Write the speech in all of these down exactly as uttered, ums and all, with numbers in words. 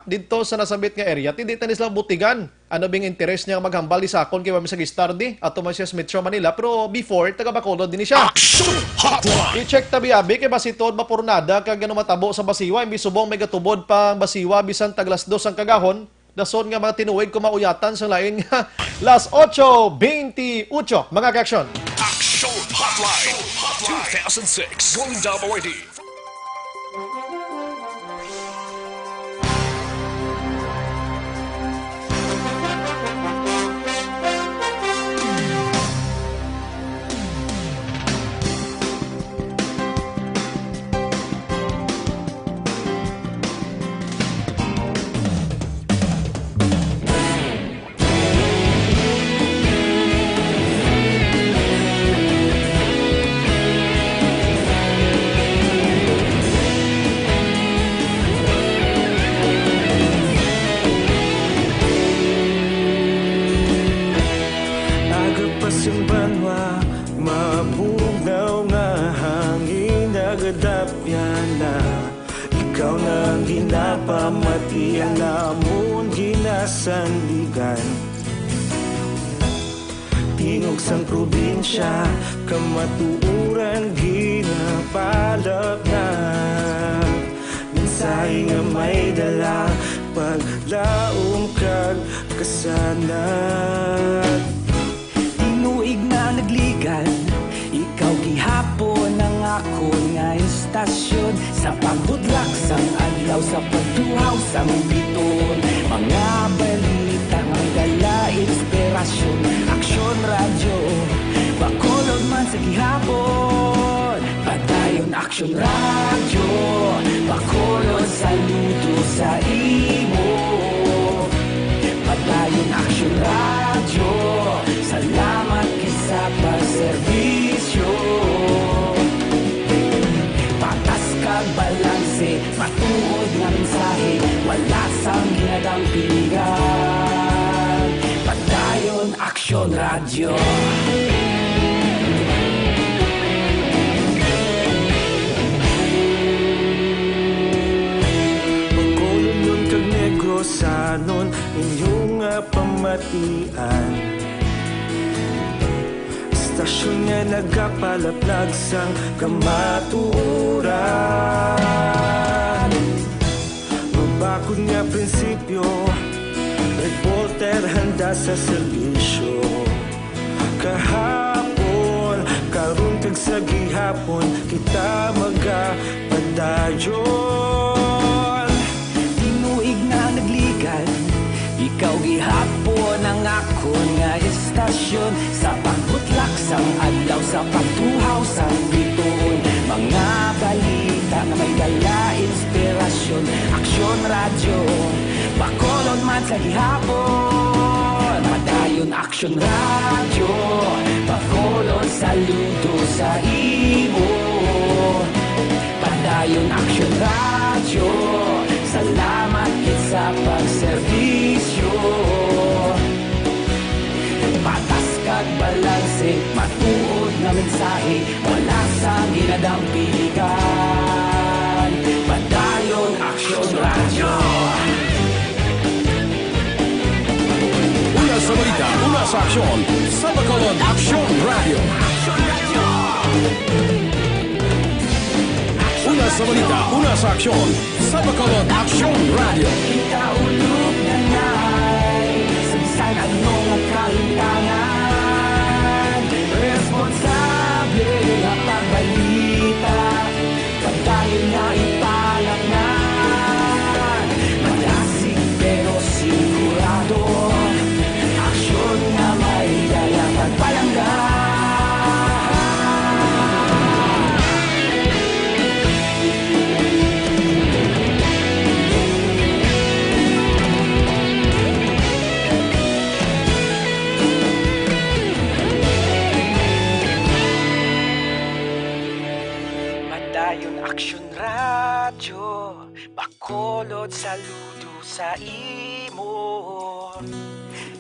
didto sa nasambit nga area, ti di ta ni sila butigan. Ano bing interes niya nga maghambal ni Sakon kay wa mi sa Gistardi? Ato man siya sa Metro Manila, pero before, taga Bacolod din siya. Action Hotline! I-check ta, bi, abi, kay basi tuod mapurnada kag ano matabo sa Basiwa, imbis subong may gatubod pa ang Basiwa, bisan tag las dos ang kagahon, dason nga mga tinuig kumauyatan sang lain nga las ocho veintiocho, mga ka-aksyon. Action Hotline two thousand six, Golden Dome Awardee. Aga pa sing banwa, mabugnaw nga hangin nagadapyan na. Ikaw na ang ginapamatian namon ginasandigan. Tingog sang probinsya, kamatuoran ginapalapnag. Mensahe nga may dala, paglaom kag kasanag. Tinuig na nagligan, ikaw gihapon ang akon nga istasyon. Sa pagbudlak sang adlaw, sa pagtuhaw sang bituon, mga balita nga dala inspirasyon. Aksyon Radyo, Bacolod man sa gihapon. Padayon Aksyon Radyo, Bacolod, saludo sa imo. Padayon Aksyon Radyo, salamat gid sa pagserbisyo. Patas kag balanse, matuod nga mensahe, wala sang ginadampingan. Padayon Aksyon Radyo. Bacolodnon kag Negrosanon, inyo nga pamatian. Istasyon nga nagapalaplag sang kamatuoran. Mabakod nga prinsipyo, reporter handa sa serbisyo. Kahapon, karon kag sa gihapon, kita magapadayon. Tinuig na nagligan, ikaw gihapon ang akon nga istasyon. Sa pagbutlak sang adlaw, sa pagtuhaw sang bituon, mga balita nga may dala inspirasyon. Aksyon Radyo, Bacolod man sa gihapon. Padayon Aksyon Radyo, Bacolod, saludo sa imo. Padayon Aksyon Radyo, salamat gid sa pagserbisyo. Patas kag balanse, matuod nga mensahe, wala sang ginadampigan. Padayon Aksyon Radyo. Una sa balita, una sa aksyon, sa Bacolod Aksyon Radyo. Una sa balita, una sa aksyon, sa Bacolod Aksyon Radyo. Kita ulog na ngay, sa bisan ano nga kahintangan, responsable nga pagbalita. Padayon nga ipalapngan, madasig pero sigurado. Aksyon nga may dala pagpalangga. Padayon Aksyon Radyo, Bacolod, saludo sa imo.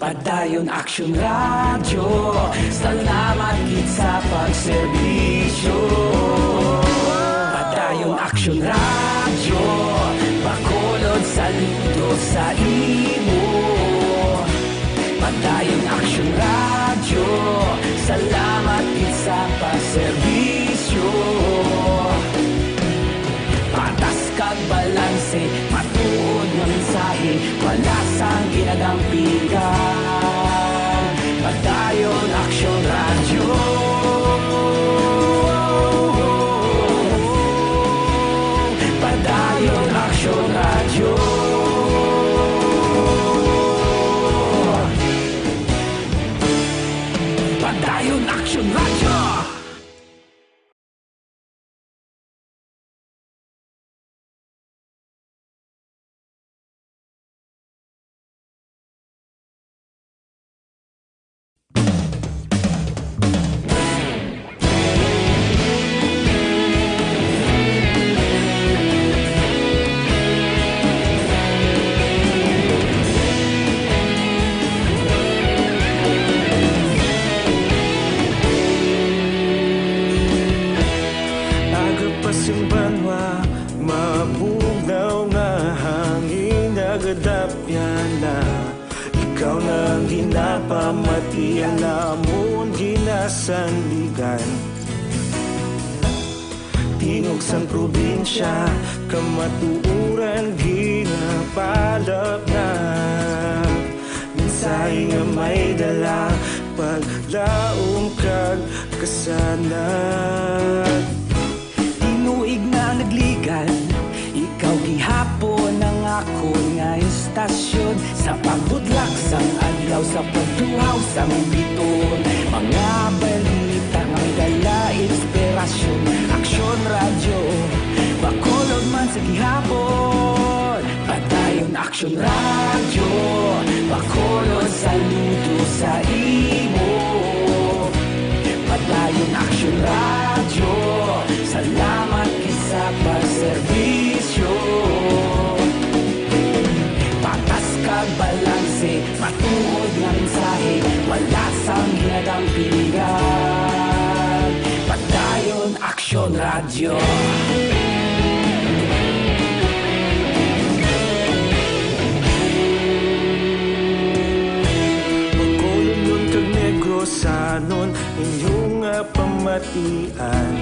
Padayon Aksyon Radyo, salamat gid sa pagserbisyo. Padayon Aksyon Radyo, Bacolod, saludo Ito sa imo. Padayon Aksyon Radyo, salamat gid sa pagserbisyo. Patas kag balanse, matuod nga mensahe, wala sang ginadampigan. Padayon Aksyon Radyo. Padayon Aksyon Radyo. Padayon Aksyon Radyo. Aga pa sing banwa, mabugnaw nga hangin, nagadapyan na. Ikaw na ang ginapamati, ang amon ginasandigan. Tingog sang probinsya, kamatuoran ginapalapnag. Mensahe nga may dala, paglaom kag kasanag. Tinuig na nagligad, ikaw gihapon ang akon nga istasyon. Sa pagbutlak sang adlaw, sa pagtuhaw sang biton, mga balita nga may dala inspirasyon. Aksyon Radyo, Bacolod man sa gihapon. Padayon Aksyon Radyo, Bacolod, saludo sa imo. Padayon Aksyon Radyo, salamat gid sa pagserbisyo. Patas kag balanse, matuod nga mensahe, wala sang ginadampigan. Padayon Aksyon Radyo. Bacolodnon kag Negrosanon, inyo nga pamatian.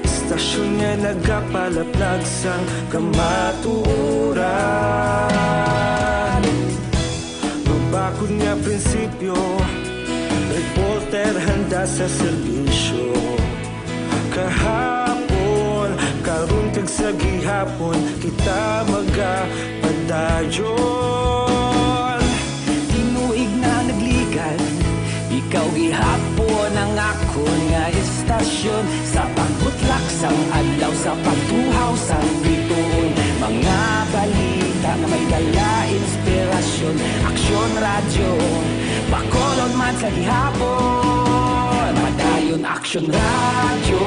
Istasyon nga nagapalaplag sang kamatuoran. Mabakod nga prinsipyo, reporter handa sa serbisyo. Kahapon, karon kag sa gihapon, kita magapadayon. Tinuig na nagligad, ikaw gihapon ang akon nga istasyon. Sa pagbutlak sang adlaw, sa pagtuhaw sang bituon, mga balita nga may dala inspirasyon. Aksyon Radyo, Bacolod man sa gihapon. Padayon Aksyon Radyo,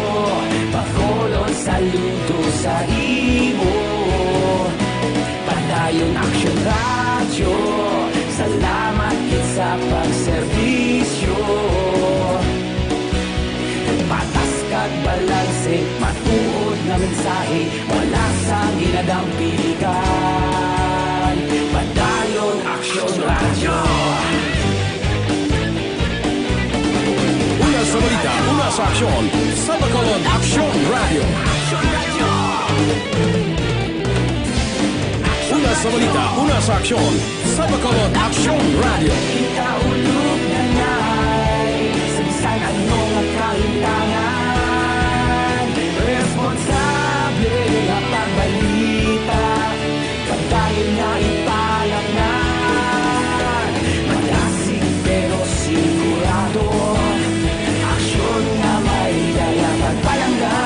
Bacolod, saludo sa imo. Padayon Aksyon Radyo, salamat gid sa pagserbisyo. Patas kag balanse, matuod nga mensahe, wala sang ginadampigan. Padayon Aksyon Radyo. Una sa balita, una sa aksyon, sa Bacolod Aksyon Radyo. Una sa balita, una sa aksyon, sa Bacolod Aksyon Radyo. Ikaulog na ngay, sa bisan ano nga kahitangan, responsable nga pagbalita, pagdayon nga ipalapnag, madasig pero sigurado, aksyon nga may dala pagpalangga.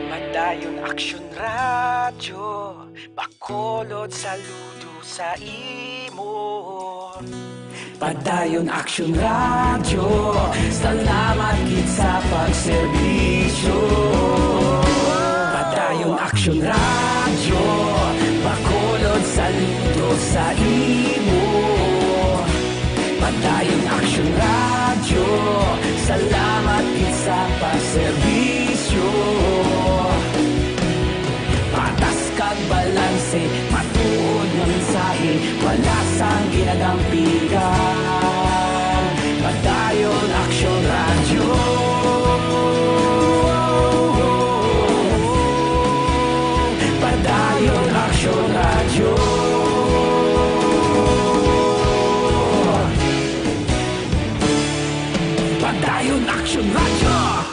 Padayon Aksyon Radyo, Bacolod, saludo sa imo. Padayon Aksyon Radyo, salamat gid sa pagserbisyo. Aksyon Radyo, Bacolod, saludo sa imo. Padayon Aksyon Radyo, salamat gid sa pagserbisyo. Patas kag balanse, matuod nga mensahe, wala sang ginadampigan. Padayon Aksyon Radyo. Padayon Aksyon Radyo. Padayon Aksyon Radyo.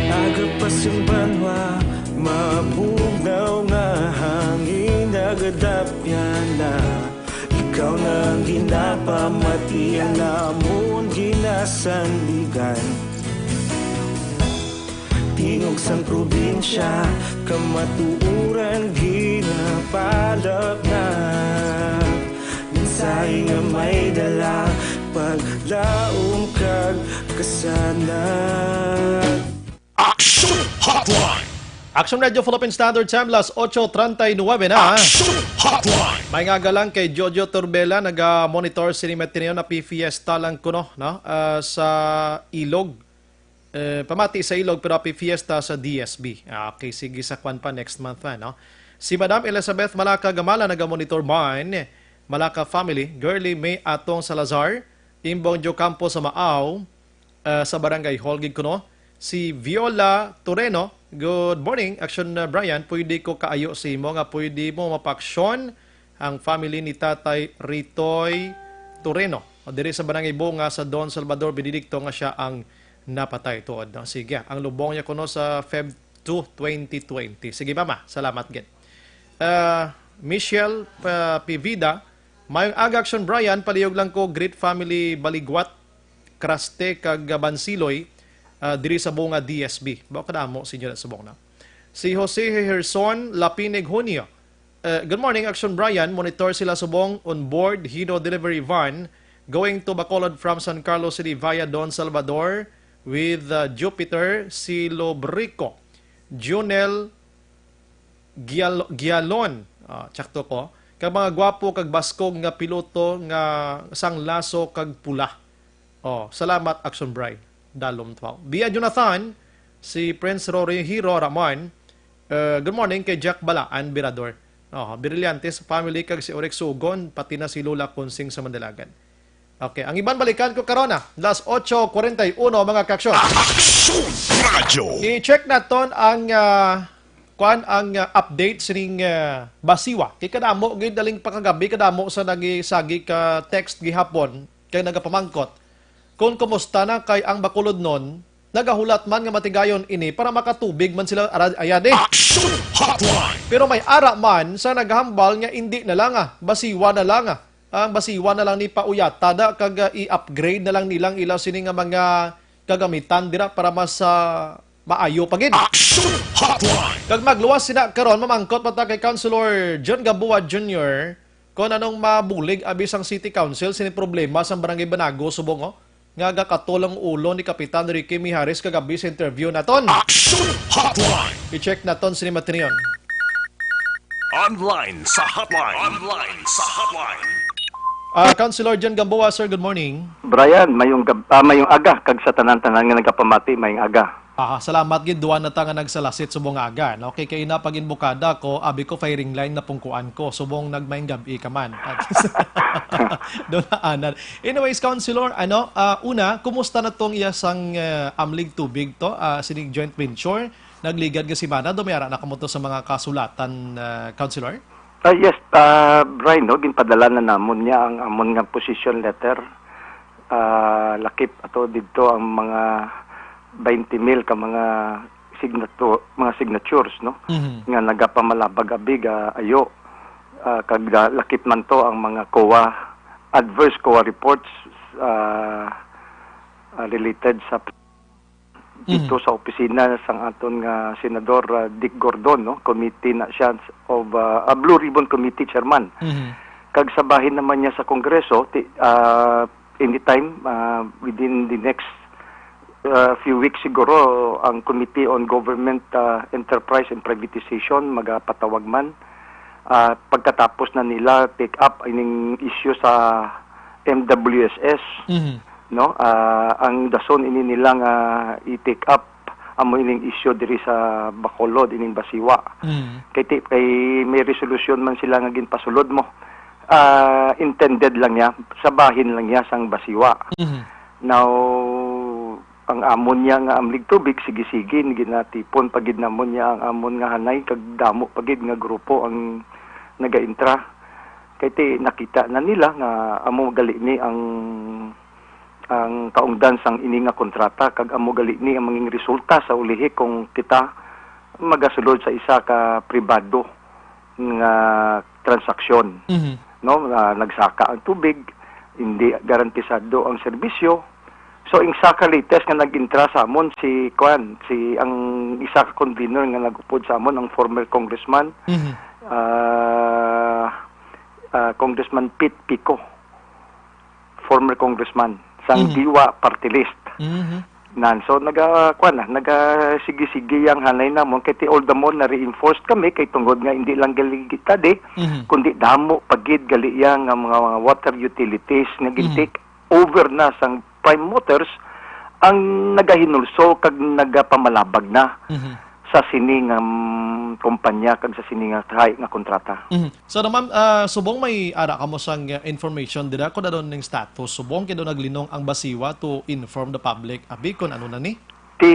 Aga pa sing banwa, mabugnaw nga hangin nagadapyan na. Ikaw na ang ginapamati, ang amon ginasandigan. Tingog sang probinsya, kamatuoran ginapalapnag. Mensahe nga may dala, paglaom kag kasanag. Action Hotline! Action Radio Philippine Standard Time, las ocho treinta y nueve na. Action Hotline! May nga lang kay Jojo Turbela, naga-monitor sini Matineo, na pi-fiesta lang kuno, no? Ah, sa Ilog. Eh, pamati sa Ilog, pero pi-fiesta sa D S B. Ah, okay, sige, sa kwan pa next month na, no? Si Madam Elizabeth Malaka Gamala, naga-monitor man. Malaka family, Girly May Atong Salazar, Imbong Diocampo sa Maaw, ah, sa Barangay Hall gid kuno. Si Viola Toreno, "Good morning, Action, uh, Brian. Pwede ko kaayo sa imo nga pwede mo mapaaksyon ang family ni Tatay Ritoy Toreno, o diri sa Barangay Bunga sa Don Salvador Benedicto, nga siya ang napatay tuod." No? Sige, ang lubong niya kuno sa Feb two, twenty twenty. Sige, mama. Salamat gid. Ah, Michelle, ah, Pivida, "Mayong aga, Action Brian, palihog lang ko, greet family Baligwat, Kraste, kag Bansiloy, ah, diri sa Bunga D S B." Ba, kadamo, senior, sa Bunga. Si Jose Herson Lapineg Junio, eh, "Good morning, Action Brian. Monitor sila subong on board Hino delivery van going to Bacolod from San Carlos City via Don Salvador with, uh, Jupiter Silobrico, Junel Gial-, Gialon." Ah, tsakto ko. "Kag mga gwapo kag baskog nga piloto nga sang laso kag pula." Oh, salamat, Action Bry. Dalom twa. Via Jonathan, si Prince Rory Hiro Ramon, eh, "Good morning kay Jack Balaan, Birador. Oh, Brillantes family kag si Orex Sugon, pati na si Lola Kunsing sa Mandalagan." Okay, ang iban balikan ko karon na. Las ocho cuarenta y uno, mga ka-action. Action Radio! I-check naton ang, ah, kuan, ang, ah, update sining, ah, Basiwa. Kay kadamo gid, daling pa kagabi, kadamo sa nagisagi ka text gihapon kay nagapamangkot kung kumusta na kay ang Bacolodnon, nagahulat man nga matigayon ini para makatubig man sila ara-, ayani. Action Hotline! Pero may ara man sa naghambal nga indi na lang, ah, Basiwa na lang, ah. Ang Basiwa na lang ni pauyata da kag, ah, i-upgrade na lang nilang ila sini nga mga kagamitan dira para mas, ah, maayo pa gid. Action Hotline! Kag magluwas sina karon, mamangkot pa ta kay Councilor John Gamboa Junior kung anong mabulig abi sang City Council sini problema sang Barangay Banago subong, oh, nga gakatol ang ulo ni Kapitan Ricky Mijares kagabi sa interview naton. Action Hotline! I-check naton sini matinion. Online sa hotline. Online sa hotline. Ah, Councilor John Gamboa, sir, good morning. Brian, mayong gab-, ah, mayong aga kag sa tanan-tanan nga nagapamati, mayong aga. Aha, salamat gid, duwa na ta nga nagsalasit subong nga aga, no? Kay kaina pag-inbukada ko, abi ko firing line na pungkuan ko, subong nagmayong gab-i ka man. Doon na anan. Anyways, Councilor, ano, ah, una, kumusta na tong iya sang, ah, Amlig Tubig to, ah, sining joint venture? Nagligad nga semana, dumiara na kamo to sa mga kasulatan, ah, Councilor? Ah, yes, ah, Brian, no, ginpadala na namon niya ang amon nga position letter. Ah, lakip ato didto ang mga twenty mil ka mga signato-, mga signatures, no? Mhm. Nga nagapamalabag abi ga ayo, ah, kag, ah, lakip man to ang mga COA, adverse COA reports, ah, ah, related sa dito Mhm. sa opisina sang aton nga Senador, ah, Dick Gordon, no? Committee na siya of, ah, ah, Blue Ribbon Committee Chairman. Mhm. Kag sa bahin naman niya sa Kongreso, ti-, ah, anytime, ah, within the next, ah, few weeks siguro, ang Committee on Government, ah, Enterprise and Privatization magapatawag man, ah, pagkatapos na nila take up ining issue sa M W S S, Mhm. no? Ah, ang dason ini nila nga i-take up amo ining issue diri sa Bacolod, ining Basiwa. Mhm. Kay ti-, kay may resolusyon man sila nga ginpasulod mo. Ah, intended lang niya, sa bahin lang niya sang Basiwa. Mhm. Now, ang amon niya nga amlig tubig, sige-sige, ginatipon pa gid namon niya ang amon nga hanay, kag damo pa gid nga grupo ang nagaintra. Kay ti, nakita na nila nga amo gali ni ang, ang kaungdan sang ini nga kontrata, kag amo gali ni ang manging resulta sa ulihi kung kita magasulod sa isa ka pribado nga transaksyon, Mhm. no? Ah, nagsaka ang tubig, hindi garantisado ang serbisyo. So, ang isa ka latest nga nag-intra sa amon si, kuan, si, ang isa ka convener nga nag-upod sa amon, ang former congressman, Mhm. ah, ah, Congressman Pete Pico, former congressman, sang Mhm. Diwa Party List. Mhm. Nan, so naga, kuan na, naga sige-sige ang hanay namon, kay ti all the more na-reinforced kami, kay tungod nga hindi lang gali kita di, Mhm. kundi damo pa gid gali iya nga mga, mga water utilities nga Mhm. gin-take over na sang Prime Motors ang nagahinulsol kag nagapamalabag na Mhm. sa sini nga, mm, kumpanya kag sa sini nga kahay nga kontrata. Mhm. So, no, ma'am, ah, subong may ara kamo sang, ah, information dira kung ano ning status? Subong kay daw naglinong ang Basiwa to inform the public, abi, kung ano na ni? Ti,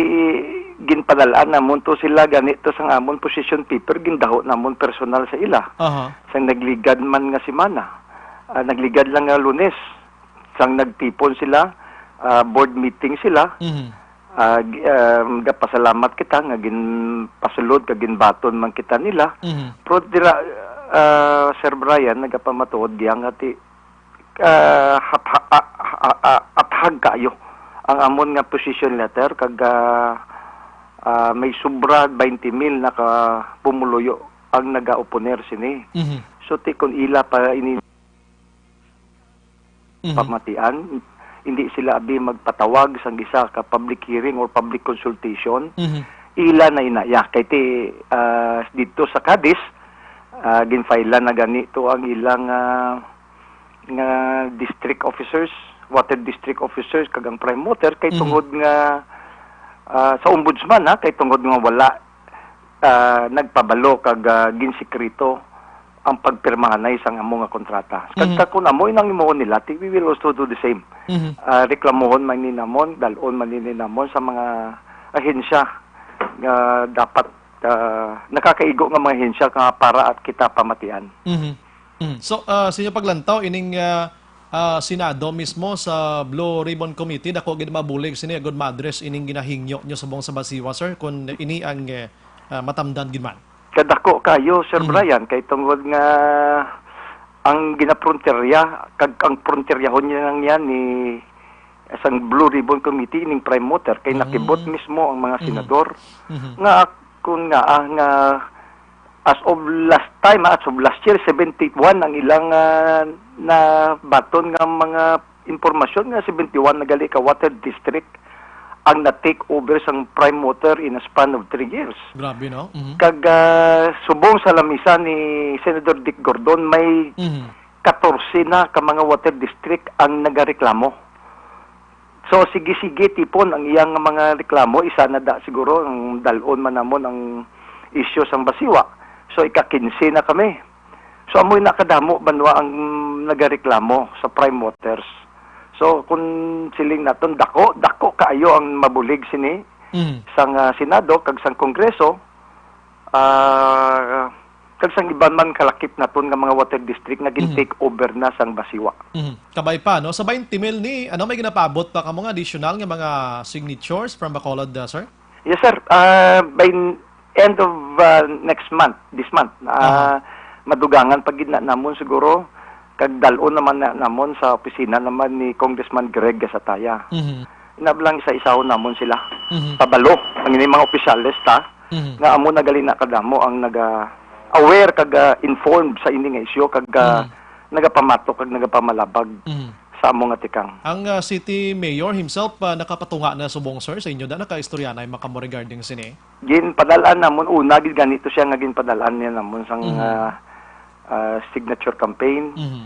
ginpadal-an namon to sila gani to sang amon position paper, gindaho namon personal sa ila. Aha. Sang nagligad man nga semana, ah, nagligad lang nga Lunes, sang nagtipon sila, ah, board meeting sila, Mhm. ah, gi-, ah, gapasalamat kita nga ginpasulod kag ginbaton man kita nila. Mhm. Pero dira, ah, Sir Brian, nagapamatuod diya nga ti, ah, hap-, ha-, ah, ah, ah, aphag kaayo ang amon nga position letter kag, ah, ah, may sobra twenty mil na ka pumuluyo ang nagaoponer sini. Mhm. So, ti kon ila pa ini Mhm. pamatian, hindi sila abi magpatawag sang isa ka public hearing or public consultation. Mhm. Ila na inaya. Kay ti, ah, dito sa Cadiz, ah, ginfailan na gani to ang ilang, ah, nga district officers, water district officers, kag ang Prime Water, kay Mhm. tungod nga, ah, sa ombudsman, ha, kay tungod nga wala, ah, nagpabalo kag, ah, ginsikreto ang pagpirmahanay sang amo nga kontrata. Kag Mhm. ta-, kung amo inang imuon nila, ti, we will also do the same. Mhm. Ah, reklamuhon man ni namon, dal-on man ni namon sa mga ahensya nga dapat, ah, nakakaigo nga mga ahensya nga para at kita pamatian. Mhm. Mhm. So, ah, sa inyo paglantaw, ining, ah, ah, Senado mismo sa Blue Ribbon Committee, dako gid mabulig sini agud ma-address ining ginahingyo nyo subong sa Basiwa, sir, kun ini ang, eh, ah, matamdan gid man? Kadako kayo, Sir Mhm. Brian, kay tungod nga ang ginapronterya, kag ang pronteryahon niya lang yan ni sang Blue Ribbon Committee ining Prime Water, kay Mm. nakibot mismo ang mga Mhm. senador Mhm. nga ak-, kun nga, ah, nga as of last time, ah, as of last year, seventy-one ang ilang, ah, nabaton nga mga impormasyon nga seventy-one na gali ka water district ang na-take over sang Prime Water in a span of three years. Grabe, no? Mhm. Kag, ah, subong sa lamisa ni Senador Dick Gordon, may Mhm. katorse na ka mga water district ang nagareklamo. So, sige-sige, tipon ang iyang mga reklamo, isa na da siguro ang dal-on man namon ang isyu sang Basiwa. So, ika-kinse na kami. So, amoy nakadamo banwa ang nagareklamo sa Prime Waters. So, kung siling naton, dako, dako kaayo ang mabulig sini Mm. sang, ah, Senado kag sang Kongreso, ah, kag sang iban man kalakip naton nga mga water district nga Mhm. gin-take over na sang Basiwa. Mhm. Kabay pa, no? Sa twenty mil ni, ano, may ginapaabot pa kamo nga additional nga mga signatures from Bacolod, ah, sir? Yes, sir. Ah, by n-, end of, ah, next month, this month, ah, Aha. madugangan pa gid na namon siguro, kag dal-on naman na namon sa opisina naman ni Congressman Greg Gasataya. Mhm. Inablang isa-isahon namon sila. Mhm. Pabalo, ang ining mga opisyales ta, Mhm. nga amo na gali na kadamo ang naga aware kag, ah, informed sa ini nga isyu kag, ah, Mhm. nagapamatok kag nagapamalabag Mhm. sa amo nga tikang. Ang, ah, city mayor himself, ah, nakapatunga na subong, sir, sa inyo da, nakaistorya na yung mga mo regarding sini? Ginpadal-an namon, una gid gani to siya nga ginpadal-an niya namon sang, Mhm. ah, ah, signature campaign, Mhm.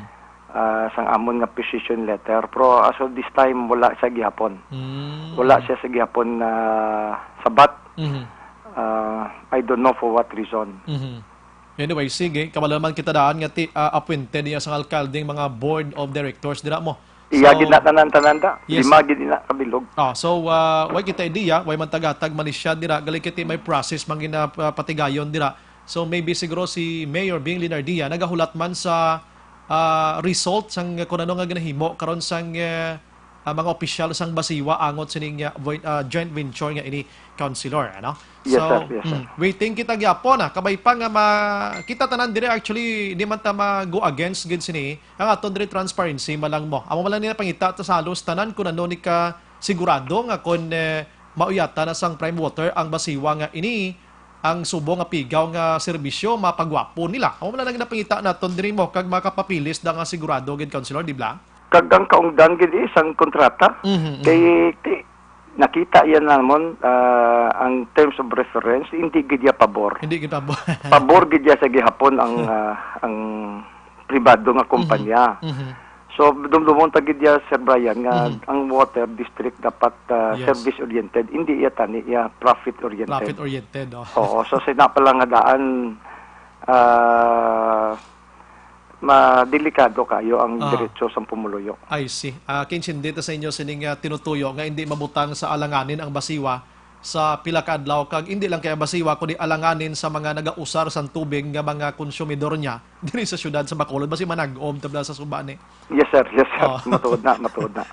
ah, sang amon nga position letter. Pero as of this time, wala siya gihapon. Mm. Wala siya sa gihapon na sabat. Mhm. Ah, I don't know for what reason. Mhm. Anyway, sige. Kabalo naman kita daan nga ti-, ah, appointed niya sang alkalde ang mga board of directors dira mo. Iya So, gid na tanan-tanan da. Yes. Lima gid na kabilog. Ah, so, ah, way kita idea, way man tagatag man ni siya dira, gali kiti may process man gina-, ah, patigayon dira. So, maybe siguro si Mayor Bing Linardia nagahulat man sa, ah, result sang kung ano nga ginahimo karon sang, eh, ah, mga opisyal sang Basiwa angot sining, ah, voi-, ah, joint venture nga ini, Councilor, ano? Yes, So, sir. Yes, sir. mm, waiting kita gyapon, ah. Kabay pa nga ma-, kita tanan diri, actually, di man ta ma-go against gid sini. Ang aton diri transparency man lang mo. Amo man lang ni pangita ta sa halos tanan kung ano ni ka sigurado nga kung, eh, mauyatan na sang Prime Water ang Basiwa nga ini, ang subong nga pigaw nga serbisyo mapagwapo nila. Amo man lang ginapangita naton diri mo kag makapapilis da nga sigurado gid, Councilor, di bala? Kag ang kaungdan gid, eh, sang kontrata, Mhm, mhm. kay ti-, nakita yan namon, ah, ang terms of reference, hindi gid ya pabor. Hindi gid pabor. Pabor gid ya sa gihapon ang, ah, ang pribado nga Mhm, kumpanya. mhm. So, dumdumon ta gid ya, Sir Brian, nga Mhm. ang water district dapat, ah, Yes. service-oriented, hindi ya tani ya profit-oriented. Profit-oriented, oh. Oo, so sina pa lang nga daan, ah, madelikado kayo ang Ah. diretso sang pumuluyo. I see. Ah, kinsindi ta sa inyo sining, ah, tinutuyo nga hindi mabutang sa alanganin ang Basiwa sa pila ka adlaw, kag hindi lang kay Basiwa, kundi alanganin sa mga nagausar sang tubig nga mga konsumidor niya diri sa siyudad sa Bacolod, basi manag-om tabla sa suba ni. Yes, sir. Yes, sir. Oh. Matuod na, matuod na.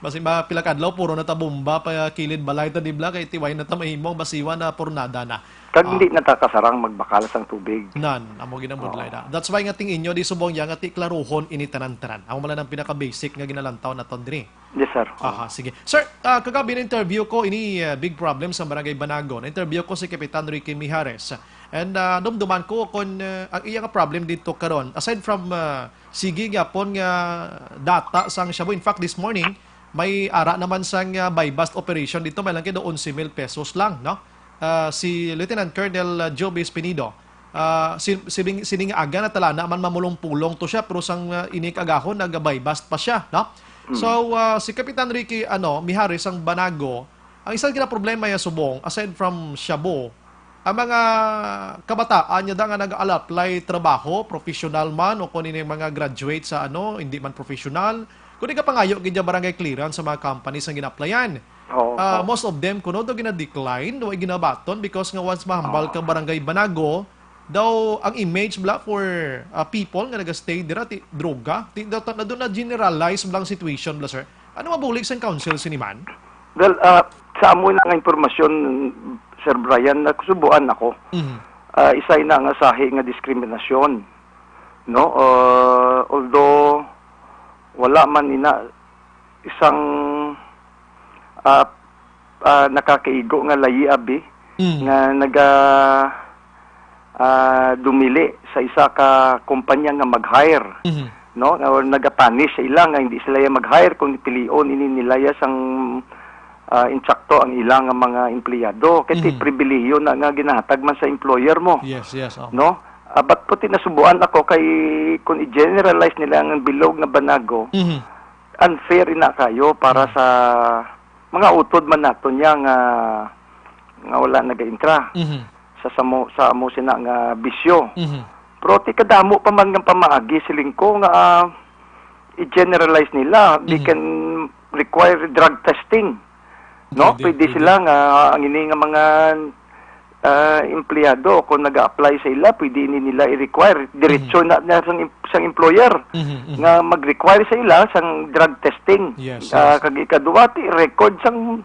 Basi mga pila ka adlaw, puro na ta bomba pa kilid balay ta, di bala, kay tiway na ta mahimo ang Basiwa na pornada na. Kag Ah. hindi na ta kasarang magbakal sang tubig. Nan, amo gid ang budlay Oo. na. That's why nga ting inyo di subong ya nga ti klaruhon ini tanan-tanan. Amo man lang ang pinaka-basic nga ginalantaw naton diri. Yes, sir. Oo. Aha, sige. Sir, ah, kagabi na-interview ko ini, ah, big problem sa Barangay Banago. Na-interview ko si Kapitan Ricky Mijares. And, ah, dumduman ko kung, ah, ang iya nga problem dito karon. Aside from, ah, sige gyapon nga data sang shabu. In fact, this morning, may ara naman sang, ah, buy-bust operation dito. May lang kay do onse mil pesos lang, no? Ah, si Lieutenant Colonel, ah, Joby Espinido, ah, si-, sibing-, sining aga na tala na man mamulong-pulong to siya, pero sang, ah, inig agahon, nag-buy-bust pa siya, no? Mm. So, ah, si Kapitan Ricky, ano, Mijares ang Banago, ang isang ginaproblema ya subong, aside from shabu, ang mga kabataan niya da nga nag-a-apply trabaho, professional man, o kung ini mga graduate sa, ano, hindi man professional, kundi kapangayo gid niya barangay clearance sa mga companies ang gina-applyan. Oo, Ah, oo. most of them, kuno daw gina-decline, daw ay ginabaton because nga once mahambal Oo. ka barangay Banago, daw ang image bala for, ah, people nga naga-stay dira, ti, droga, ti, daw, na, daw na-generalize bala ang situation bala, sir. Ano mabulig sang council sini man? Well, ah, sa amo na nga impormasyon, Sir Brian, nasubuan ako. Mhm. Ah, isa ina nga sahi nga diskriminasyon, no? Ah, although wala man ina isang, ah, ah, nakakaigo nga layi abi Mm. nga naga, ah, dumili sa isa ka kumpanya nga mag-hire, Mhm. no? Or nagapunish sa ila nga hindi sila ya mag-hire kung pilion ini nila ya sang, ah, insakto ang ila nga mga empleyado. Kay ti Mhm. pribilehiyo na nga ginahatag man sa employer mo, Yes, yes, oh. no? Ah, but puti nasubuan ako kay kung i-generalize nila ang bilog nga Banago, Mhm. unfair ina kayo para Mhm. sa mga utod man nato niya nga, nga wala nagaintra Mhm. sa, sa mo, sa amo sina nga bisyo. Mhm. Pero ti kadamo pa man nga pamaagi siling ko nga, ah, i-generalize nila, they Mhm. can require drug testing. No? Pwede, Pwede pwede. sila nga ang ini nga mga, ah, empleyado o kung nag-a-apply sa ila, pwede ini nila i-require. Diretso Mhm. na, na sang, sang employer Mhm, mhm. nga mag-require sa ila sang drug testing. Yes, Ah, yes. kag ikaduwa, ti record sang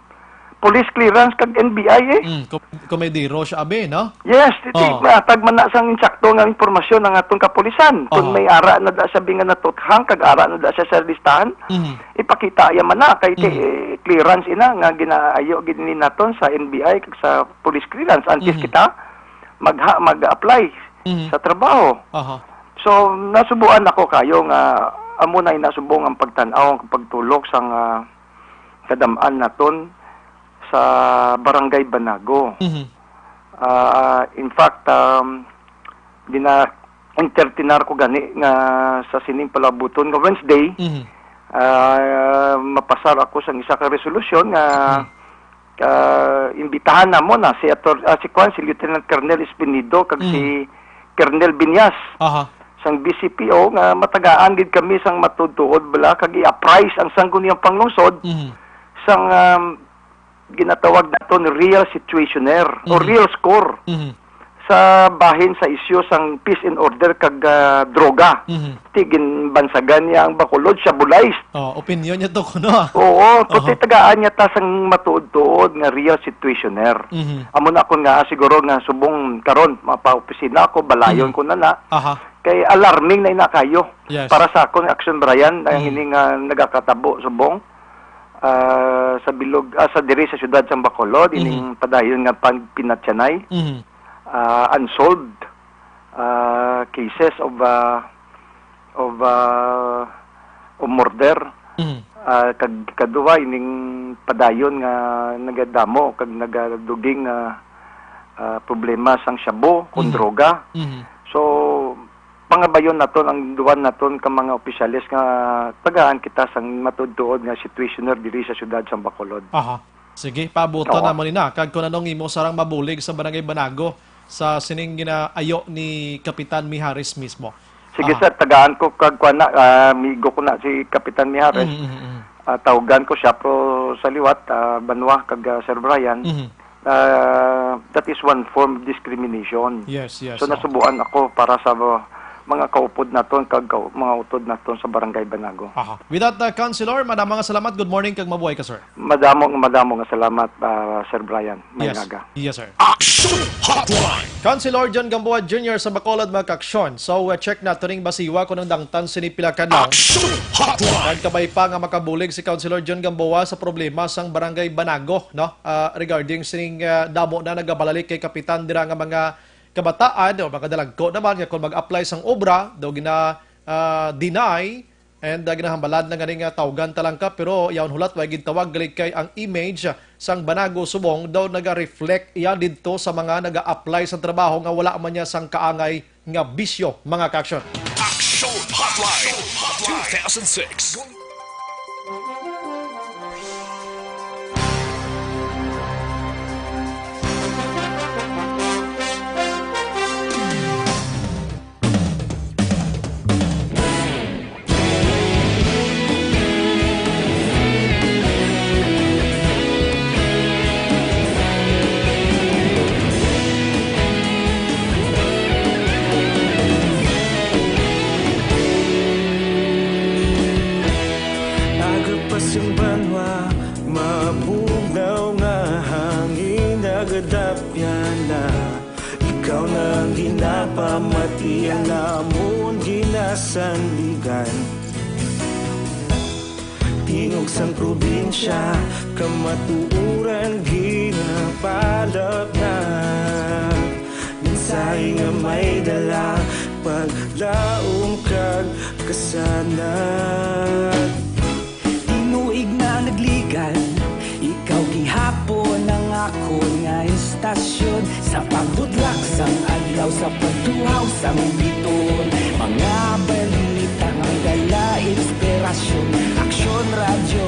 police clearance kag N B I eh. Mm, kom-, komediro siya, abi, no? Yes, titi, Oh. matag man na sang insakto nga impormasyon ang atong kapulisan. Kung Aha. may ara na da sabi nga natukhang, kag ara na da siya sa listahan, Mhm. ipakita iya man na kay ti-, Mhm. eh, clearance ina nga ginaayo gid ni naton sa N B I kag sa police clearance. Antes Mhm. kita magha-, mag-apply Mhm. sa trabaho. Aha. So, nasubuan ako kayo nga amo na inasubong ang pagtan-aw, ang pagtulok sang, ah, kadam-an naton sa Barangay Banago. Mhm. Ah, in fact, um, gina-entertainar ko gani nga sa sining palabuton nga Wednesday, Mhm. ah, mapasar ako sang isa ka resolusyon nga, Mhm. ah, imbitahan namo na si Ator-, ah, si Kwan, si Lieutenant Colonel Espinido kag Mhm. si Colonel Binyas Aha. sang B C P O nga matagaan gid kami sang matuod-tuod bala kag i-apprise ang sangguniang panglungsod Mhm. sang, um, ginatawag naton real situationer o Mhm. real score Mhm. sa bahin sa isyu sang peace and order kag, ah, droga. Mhm. Ti ginbansagan niya ang Bacolod, siya bulay. Oh, opinion niya to kuno, ah. Oo, Aha. pati tagaan niya ta sang matuod-tuod nga real situationer. Mhm. Amo na akon nga, ah, siguro nga subong karon mapaopisina ako, balayon Mhm. ko na na. Aha. Kay alarming na ina kayo Yes. para sa akon, Action Brian, ang Mhm. ini nga nagakatabo subong, ah, sa bilog, ah, sa diri sa siyudad sang Bacolod, Mhm. ining padayon nga pag-, pinatyanay, Mhm. ah, unsolved, ah, cases of, ah, of, ah, of murder. Mhm. Ah, kag-, kaduha, ining padayon nga nagadamo kag nagaduging nga, ah, problema sang shabu kon Mhm. droga. Mhm. So, pangabayon naton ang duwan naton ka mga opisyales nga tagaan kita sang matuod-tuod nga situationer diri sa siyudad sang Bacolod. Aha. Sige, paabutan Oo. namo ni na. Kag kung anong imo sarang mabulig sa Barangay Banago sa sining ginaayo ni Kapitan Mijares mismo. Sige, Aha. sir, tagaan ko kag kuan na, ah, migo ko na si Kapitan Mijares. Mhm, mhm, mhm. Ah, tawgan ko siya, pero sa liwat, ah, Banwa kag, ah, Sir Brian, Mhm. ah, that is one form of discrimination. Yes, yes, So, oo. nasubuan ako para sa mga, mga kaupod naton kag kau-, mga utod naton sa Barangay Banago. Aha. With that, uh, Councilor, madamo nga salamat. Good morning kag mabuhay ka, sir. Madamo nga, madamo nga salamat, ah, Sir Brian. Yes. Mayong aga. Yes, sir. Action Hotline. Councilor John Gamboa Junior sa Bacolod, mga kaaksyon. So, uh, check nato ning basiwa kung ang dangtan sini pila ka adlaw. Action Hotline. Nagkabay pa nga makabulig si Councilor John Gamboa sa problema sang Barangay Banago, no? Ah, regarding sining, ah, damo na nagabalalik kay Kapitan dira nga mga kabataan o mga dalagko naman nga kung mag-apply sang obra, daw gina, ah, deny, and, ah, ginahambalan na gani nga tawgan ta lang ka, pero yaon hulat way gintawag gali kay ang image sang Banago subong daw naga-reflect iya didto sa mga naga-apply sang trabaho nga wala man niya sang kaangay nga bisyo, mga kaaksyon. Action Hotline two thousand six. Agapas ang banwa, mabugnaw nga hangin, nagadapyan na. Ikaw na ang ginapamati, ang amon ginasandigan. Tingog sang probinsya, kamatuoran ginapalapnag. Mensahe nga may dala, paglaom kag kasanag. Tinuig na nagligan, ikaw gihapon ang akon nga istasyon. Sa pagbudlak sang adlaw, sa pagtuhaw sang bituon, mga balita nga dala inspirasyon. Aksyon Radyo,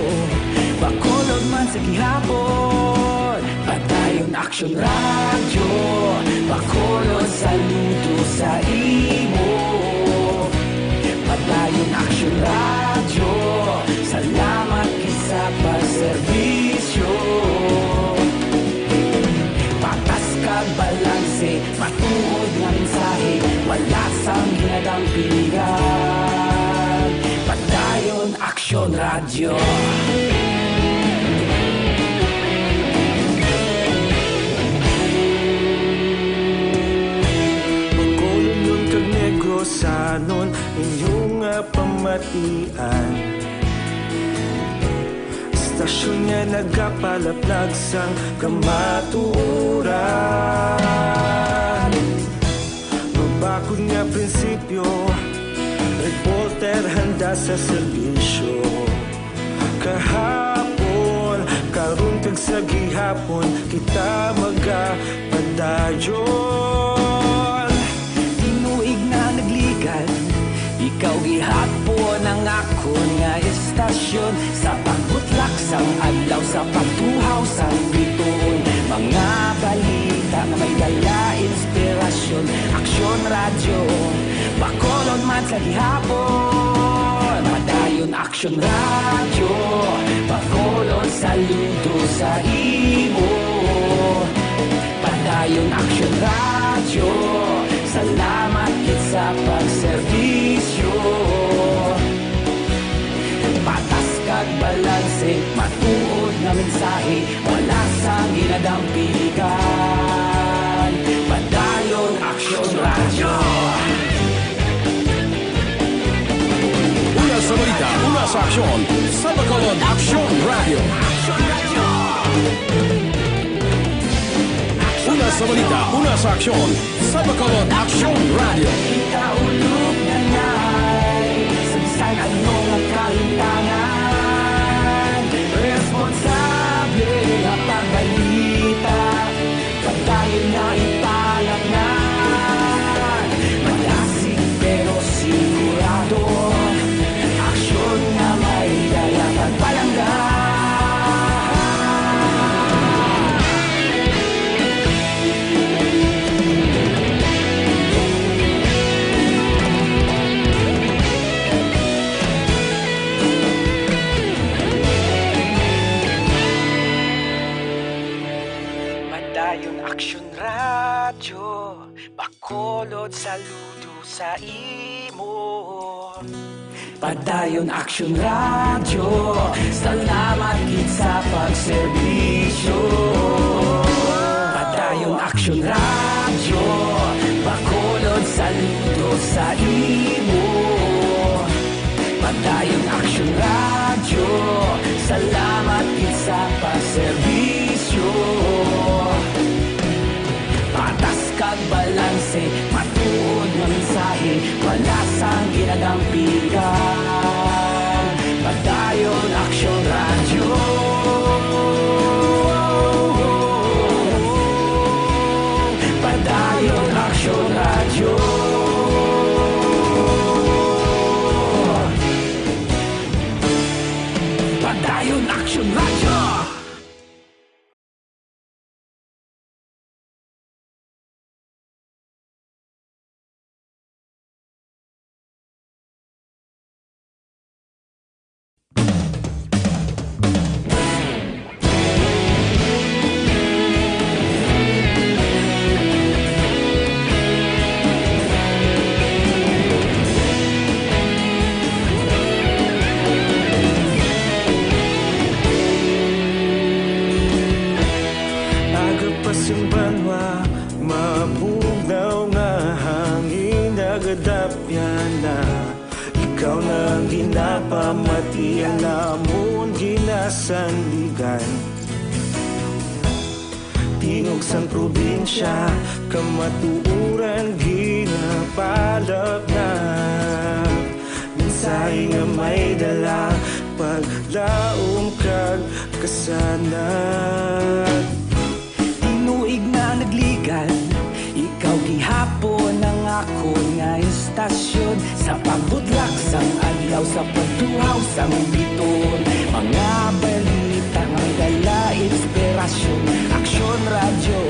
Bacolod man sa gihapon. Padayon Aksyon Radyo, Bacolod, saludo sa imo. Padayon Aksyon Radyo, salamat gid sa pagserbisyo. Patas kag balanse, matuod nga mensahe, wala sang ginadampingan. Padayon Aksyon Radyo. Anon inyo nga pamatian, istasyon nga nagapalaplag sang kamatuoran. Mabakod nga prinsipyo, reporter handa sa serbisyo. Kahapon, karon kag sa gihapon, kita magapadayon. Tinuig na nagligan, ikaw gihapon ang akon nga istasyon. Sa pagbutlak sang adlaw, sa pagtuhaw sang bituon, mga balita nga may dala inspirasyon. Aksyon Radyo, Bacolod man sa gihapon. Padayon Aksyon Radyo, Bacolod, saludo sa imo. Padayon Aksyon Radyo, salamat gid sa pagserbisyo. Patas kag balanse, matuod nga mensahe, wala sang ginadampigan. Padayon Aksyon Radyo. Una sa balita, una sa aksyon, sa Bacolod Aksyon Radyo. Una sa balita, una sa aksyon, sa Bacolod Aksyon Radyo. Kaulog na nay, sa bisan ano nga kalimtangan, responsable nga pagbalita. Padayon nga ipalatnan, malasig pero sigurado. Aksyon nga may dala pagpalangga. Padayon Aksyon Radyo, Bacolod, saludo sa imo. Padayon Aksyon Radyo, salamat gid sa pagserbisyo. Padayon Aksyon Radyo, Bacolod, saludo sa imo. Padayon Aksyon Radyo, salamat gid sa pagserbisyo. Patas kag balanse, matuod nga mensahe, wala sang ginadampigan. Padayon Aksyon Radyo. Padayon Aksyon Radyo. Padayon Aksyon Radyo. Aga pa sing banwa, mabugnaw nga hangin nagadapyan na. Ikaw na ang ginapamati, ang amon ginasandigan. Tingog sang probinsya, kamatuoran ginapalapnag. Mensahe nga may dala, paglaom kag kasanag. Tinuig na nagligan, ikaw gihapon ang akon nga istasyon. Sa pagbutlak sang adlaw, sa pagtuhaw sang bituon, mga balita nga dala inspirasyon. Aksyon Radyo,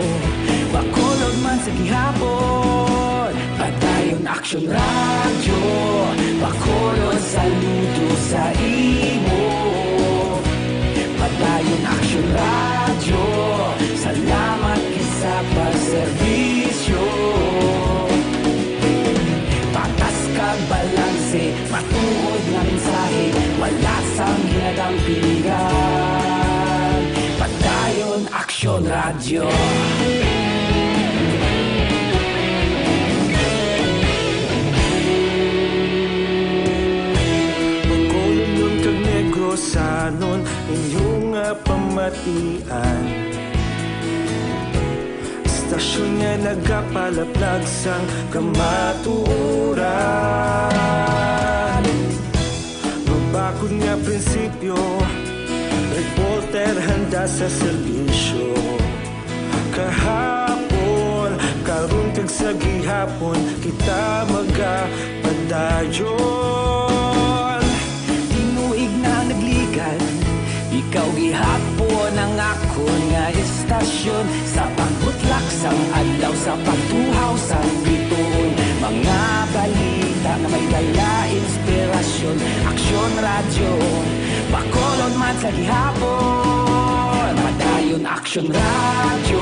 Bacolod man sa gihapon. Padayon Aksyon Radyo, Bacolod, saludo sa imo. Padayon Aksyon Radyo, salamat gid sa pagserbisyo. Patas kag balanse, matuod nga mensahe, wala sang ginadampigan. Padayon Aksyon Radyo. Nagapalaplag sang kamatuoran. Mabakod nga prinsipyo, reporter handa sa serbisyo. Kahapon, karon kag sa gihapon, kita magapadayon. Tinuig na nagligan, ikaw gihapon ang akon nga istasyon. Sa pagbutlak sang adlaw, sa pagtuhaw sang bituon, mga balita nga may dala inspirasyon. Aksyon Radyo, Bacolod man sa gihapon. Padayon Aksyon Radyo,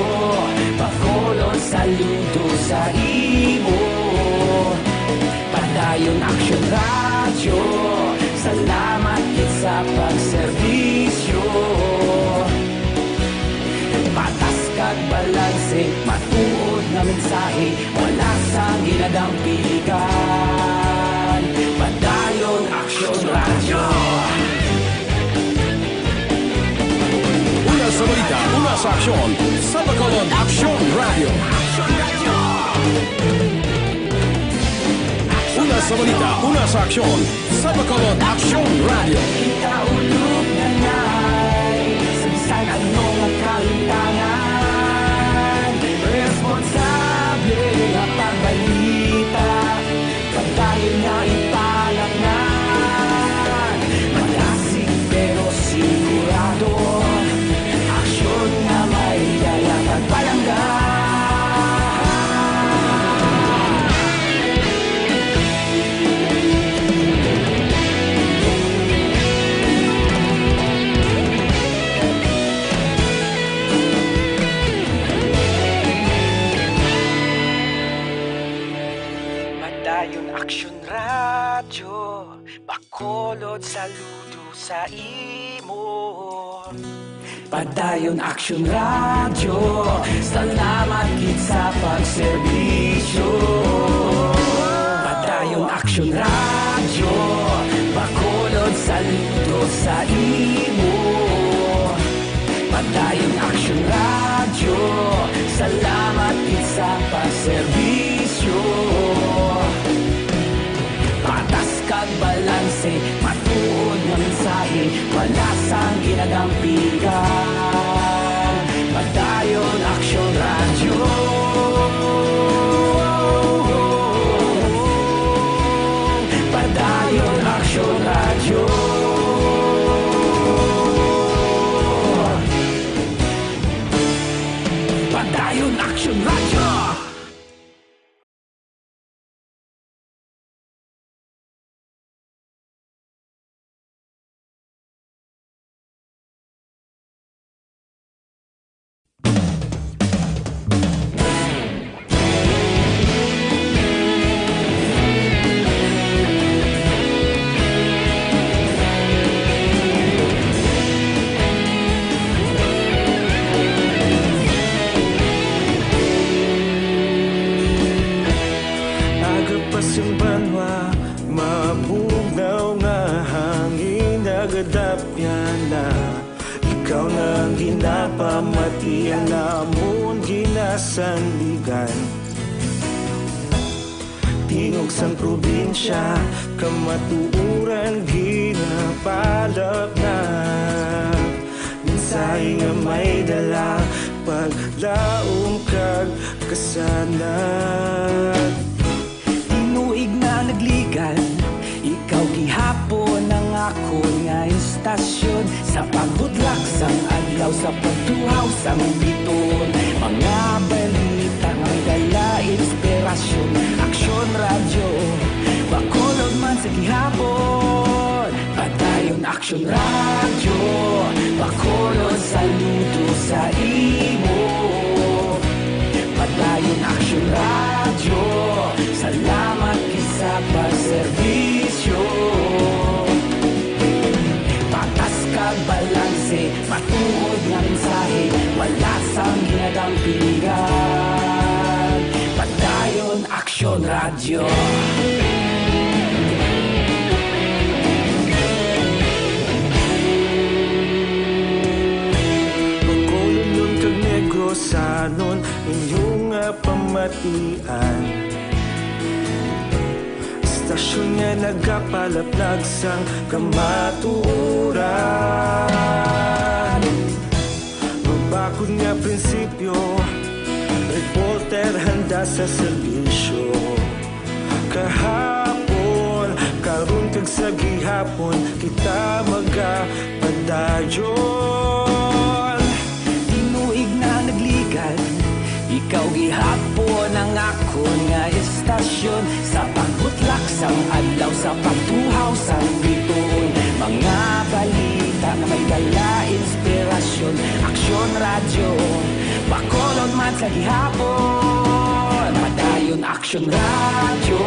Bacolod, saludo sa imo. Padayon Aksyon Radyo, salamat gid sa pagserbisyo. Patas kag balanse, matuod nga mensahe, wala sang ginadampigan. Padayon Aksyon Radyo. Una sa balita, una sa aksyon, sa Bacolod Aksyon Radyo. Una sa balita, una sa aksyon, sa Bacolod Aksyon Radyo. Ikaulog na ngay, sa bisan ano nga kalimtangan, responsable nga pagbalita. Padayon nga ipalatnan, malasig pero sigurado. Aksyon nga may dala kag palangga. Padayon Aksyon Radyo, Bacolod, saludo sa imo. Padayon Aksyon Radyo, salamat gid sa pagserbisyo. Padayon Aksyon Radyo, Bacolod, saludo sa imo. Padayon Aksyon Radyo, salamat gid sa pagserbisyo. Patas kag balanse, matuod nga mensahe, wala sang ginadampigan. Padayon Aksyon Radyo. Padayon Aksyon Radyo. Padayon Aksyon Radyo. Aga pa sing banwa, mabugnaw nga hangin nagadapyan na. Ikaw na ang ginapamatian namon ginasandigan. Tingog sang probinsya, kamatuoran ginapalapnag. Mensahe nga may dala, paglaom kag kasanag. Tinuig na nagligan, ikaw gihapon ang akon nga istasyon. Sa pagbutlak sang adlaw, sa pagtuhaw sang bituon, mga balita nga may dala inspirasyon. Aksyon Radyo, Bacolod man sa gihapon. Padayon Aksyon Radyo, Bacolod, saludo sa imo. Padayon Aksyon Radyo, salamat gid sa pagserbisyo. Patas kag balanse, matuod nga mensahe, wala sang ginadampigan. Padayon Aksyon Radyo. Bacolodnon kag Negrosanon, inyo nga pamatian. Istasyon nga nagapalaplag sang kamatuoran. Mabakod nga prinsipyo, reporter handa sa serbisyo. Kahapon, karon kag sa gihapon, kita magapadayon. Tinuig na nagligad, ikaw gihapon ang akon nga istasyon. Sa pagbutlak sang adlaw, sa pagtuhaw sang bituon, mga balita nga may dala inspirasyon. Aksyon Radyo, Bacolod man sa gihapon. Padayon Aksyon Radyo,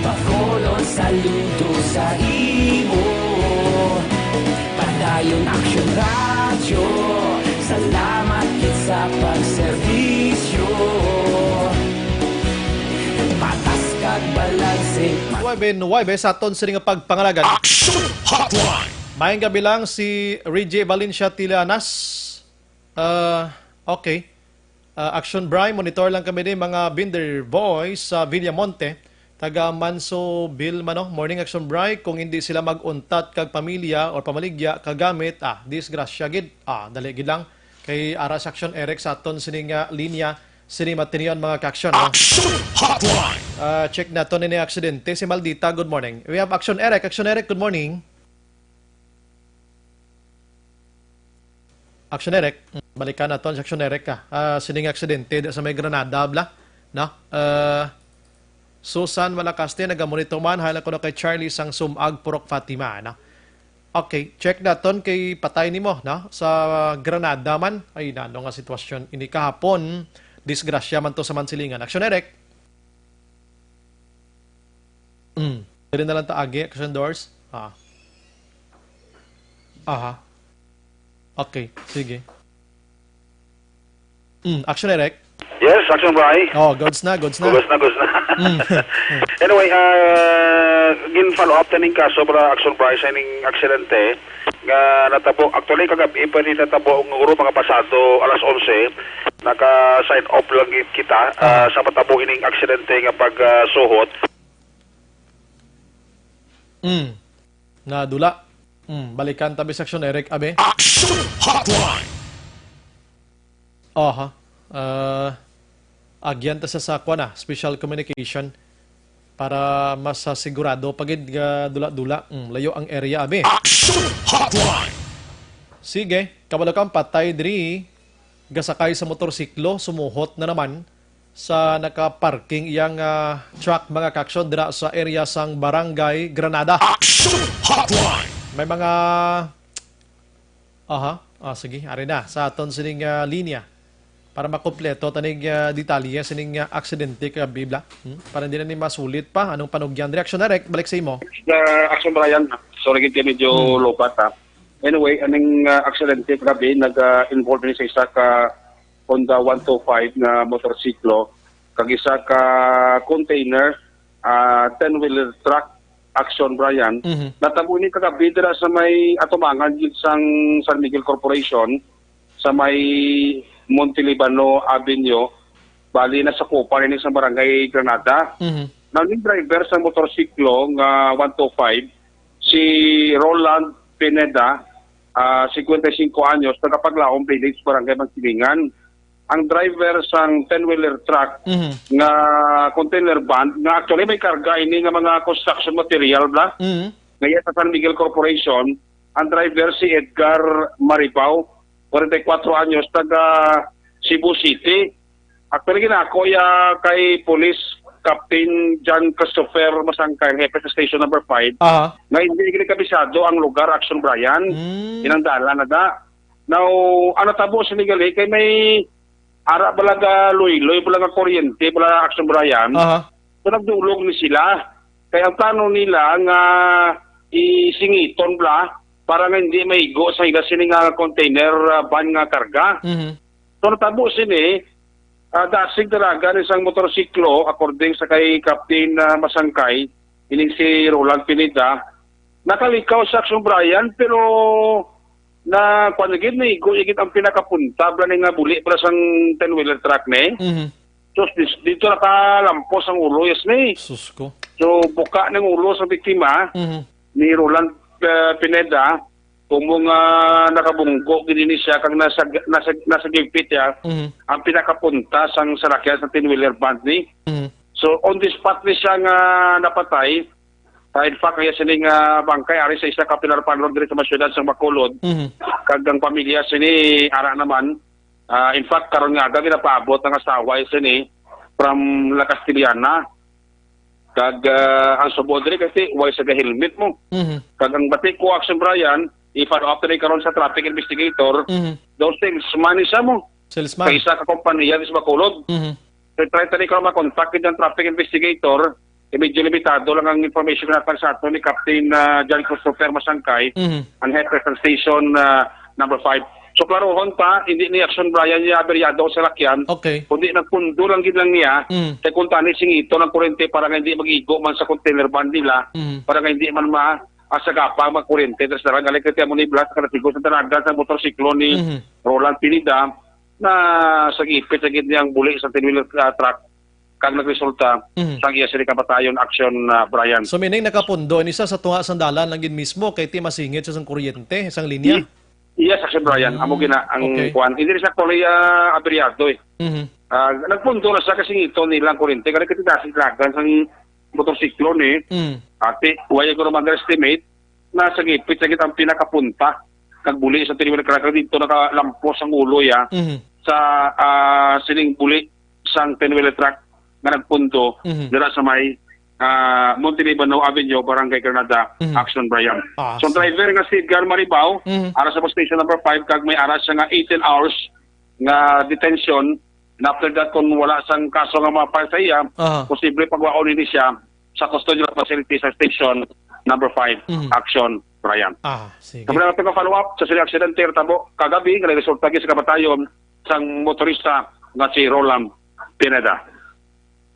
Bacolod, saludo sa imo. Padayon Aksyon Radyo, salamat gid sa pagserbisyo. Patas kag balanse. Nuwebe nuwebe sa aton sini nga pagpangalagan. Action Hotline! Maayong gabi lang, si Reggie Valencia Tilanas. Ah, okay. Ah, Action Bri, monitor lang kami ni mga Binder Boys sa Villamonte. Taga Manso Bill man, no? Morning, Action Bri. Kung hindi sila mag-untat kag pamilya or pamaligya kagamit, ah, disgrasya gid. Ah, dali gid lang. Kay ara sa Action Eric sa aton sini nga linya, sini matinion mga ka-action, no? Action Hotline! Ah, check naton ini aksidente. Si Maldita, good morning. We have Action Eric. Action Eric, good morning. Action Eric. Mm, balikan naton si Action Eric ka. Ah, sining aksidente di sa may Granada, bla. No? Ah, Susan Malacaste, nagamonitor man, hala ko na kay Charlie sang Sumag, Purok Fatima, no? Okay, check naton kay patay nimo, no? Sa Granada man, ay, nano nga sitwasyon ini kahapon, disgrasya man to sa Mansilingan. Action Eric. Mm. Diri na lang ta agi, Action Doors. Ah. Aha. Okay, sige. Mm, Action Eric. Yes, Action Bri. Oh, goods na, goods na. Goods na, goods na. Mm. Anyway, ah, gin-follow up ta ning kaso para Action Bri sa ning aksidente nga natabo. Actually, kagabi pa ni natabo, siguro mga pasado alas onse, naka-sign off lang gid kita, ah, Ah. sa matabo ining aksidente nga pagsuhot. Mm. Nadula. Mm, balikan ta bi sa Action Eric, abi. Action Hotline! Aha. Ah, agyan ta sa, sa kuwan na, special communication para mas, ah, sigurado pa gid nga dula-dula. Mm, layo ang area, abi. Action Hotline! Sige, kabalo ka, patay diri, gasakay sa motorsiklo, sumuhot na naman sa nakaparking iyang, ah, truck, mga ka-action, dira sa area sang Barangay Granada. Action Hotline! May mga, aha, ah, sige, ari na, sa aton sining, ah, linya. Para makompleto tanig, ah, detalye sining, ah, aksidente kagabi, bla. Hmm? Para hindi na ni masulit pa. Anong panugyan? Reaksyon na, Rek. Balik sa imo. Sa Action Brian, sorry, gid medyo Hmm. lobat, ha. Anyway, aning, ah, aksidente kagabi, nag, ah, involve ni sa isa ka Honda one two five nga motorsiklo, kag isa ka container, ah, ten-wheeler truck, Action Brian. Mhm. Natabo ni kagabi dira sa may atubangan gid sang San Miguel Corporation, sa may Montelibano Avenue, bali nasakupan ini sa Barangay Granada. Mhm. Now, ni driver sa motorsiklo nga one two five, si Roland Pineda, ah, cincuenta y cinco anyos, taga Paglaom Village, Barangay Mansilingan. Ang driver sang ten-wheeler truck Mhm. nga container van, nga actually may karga ini nga mga construction material, bla? Mhm. Nga iya sa San Miguel Corporation, ang driver si Edgar Maribao, forty-four anyos, taga Cebu City. Actually, ginako iya kay Police Captain John Christopher Masangkay, ang hepe sa Station Number Five, Aha. nga hindi gid kabisado ang lugar, Action Brian. Mm. Inang dalan na da. Now, ang natabo sini gali kay may ara bala nga luyloy bala nga kuryente bala, Action Brian. Aha. So, nagdulog ni sila. Kay ang plano nila nga isingiton bala para nga hindi maigo sa ila sini nga container, ah, van nga karga. Mhm. So, natabo sini, ah, dasig talaga ni sang motorsiklo, according sa kay Captain, ah, Masangkay, ining si Roland Pineda, nakalikaw sa Action Brian, pero na, kuwan gid, naigo gid ang pinakapunta bala ni nga buli bala sang ten-wheeler truck ni. Mhm. So, dis-, dito nakalampos ang ulo, yes ni. Sus ko. So, buka ng ulo sa biktima Mhm. ni Roland, uh, Pineda, kumo nga nakabunggo gid ini siya kag nasa, nasa, nasa gipit ya Mhm. ang pinakapunta sang salakyan sa ten-wheeler van ni. Mhm. So, on the spot ni siya nga napatay. Ah, in fact, kaya sini nga bangkay ari sa isa ka pilar panlon diri sa mga syudad sa Bacolod. Mhm. Kag ang pamilya sini ara naman. Ah, in fact, karon nga aga ginapaabot ang asawa sini from La Castellana. Kag, ah, ang subo diri kasi way sa helmet mo. Mhm. Kag ang bati ko, Action Brian, i-follow up na karon sa traffic investigator. Mhm. Daw salesman ni siya mo. Salesman. Sa isa ka kompanya sa Bacolod. Mhm. So, try tani ko makontak ang traffic investigator. Eh, medyo limitado lang ang information na sa ato ni Captain, ah, John Christopher Masangkay, Mhm. ang hepe sa station, ah, number five. So, klarohon pa, hindi ni Action Brian niya aberyado sa lakyan, Okay. kundi nagpundo lang gid lang niya, Mhm. kay kung tani singito ng kurente para nga hindi mag-igo man sa container van nila, Mhm. para nga hindi man ma-, asagapa ang mga kurente, tas darang galing kay Tiamo ni Blas, nakatigo sa tanagan sa motorsiklo ni Mhm. Roland Pineda, na sa gipit sa gid niyang buli sa ten-wheeler, ah, truck, kag nagresulta Mhm. sang iya sini kamatayon, Action, ah, Brian. So, meaning nakapundo ini sa, sa tunga sang dalan lang gid mismo kay ti masingit sa sang kuryente, sang linya? Y-, yes, Action Brian. Amo Mm, gina ang okay. kuwan. Hindi siya kulay, ah, aberyado eh. Mhm. Ah, nagpundo na siya kasi ngito nilang kuryente. Kaya kasi dasi lagan sang motorsiklo ni. Mm. Ate, wala ko naman underestimate na sa gipit sa gitang pinakapunta. Kag buli sa ten-wheeler truck dito nakalampos ang ulo ya Mhm. sa, ah, sining buli sang ten-wheeler truck nga nagpundo Mhm. dira sa may, ah, Monte Libano Avenue, Barangay Granada, Mhm. Action Brian. Ah, So, ang sige. driver nga si Edgar Maribao, Mhm. ara sa station number five, kag may ara siya nga eighteen hours nga detention. And after that, kung wala sang kaso nga ma-file sa iya, Aha. posible pagwaon ini siya sa custodial facility sa station number five, Mhm. Action Brian. Ah, sige. Sa mga follow-up sa sila aksidente, tabo kagabi nga nagresulta sa kamatayon sang motorista nga si Roland Pineda.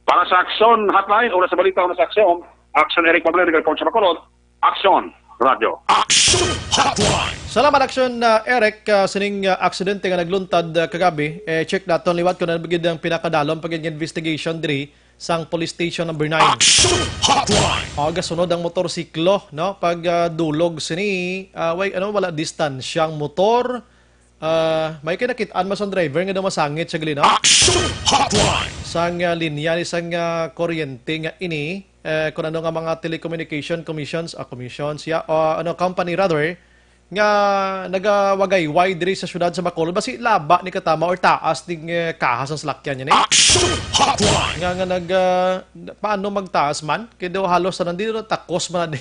Para sa Action Hotline, oras sa balita, oras sa Action, Action Eric Pablo, report sa Bacolod, Action Radio. Action Hotline. Salamat, Action, uh, Eric. Uh, sining, uh, aksidente nga nagluntad, uh, kagabi, eh, check naton liwat kung ano gid ang pinakadalom pag investigation diri sang Police Station number nine. Action Hotline. O, gasunod ang motorsiklo, no? Pag, uh, dulog sini, uh, way, ano, wala distansyang motor. Ah, may kinakit-an man sang driver nga daw masangit siya gali, no? Action Hotline. Sang, ah, linya ni sang, ah, kuryente nga ini, eh, kun ano nga mga telecommunication commissions, ah, commissions, ya, o ano, company rather, nga nagawagayway diri sa siyudad sa Bacolod. Basi laba ni katama or taas ning, eh, kaha sang salakyan niya ni. Action Hotline. Nga, nga nag, ah, paano magtaas man? Kay daw halos tanan dito, takos man na di.